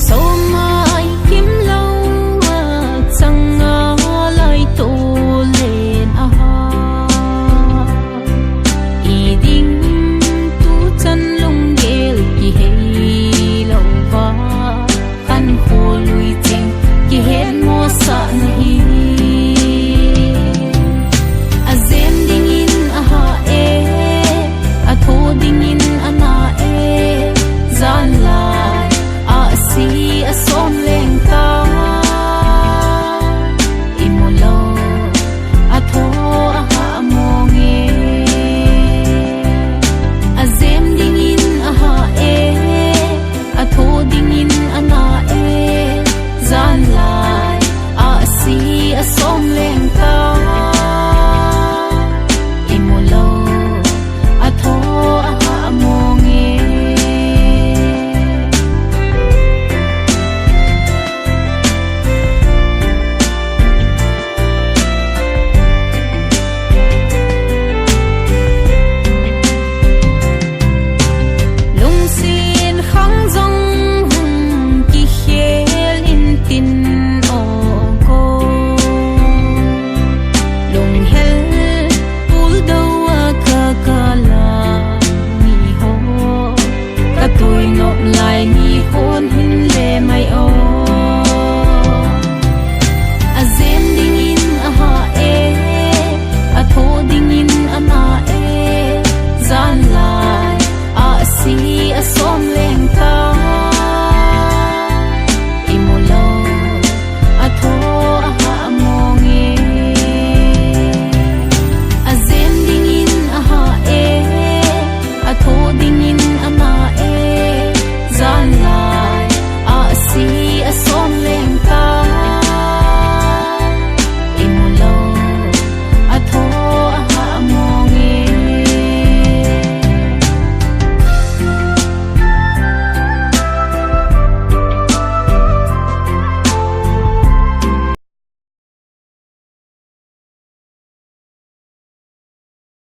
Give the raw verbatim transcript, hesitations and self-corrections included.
Somai kimlou a changa lai tolen aha. Iding tuchan lunggel kihei louva. Khankho lui cheng kihetmosah nahi. Ajem dingin aha e, atho dingin ana e. Janlai ahsi asom leng ta. Imulou atho aha mong e. Ajem dingin aha e, atho dingin ana e. Janlai ahsi asom le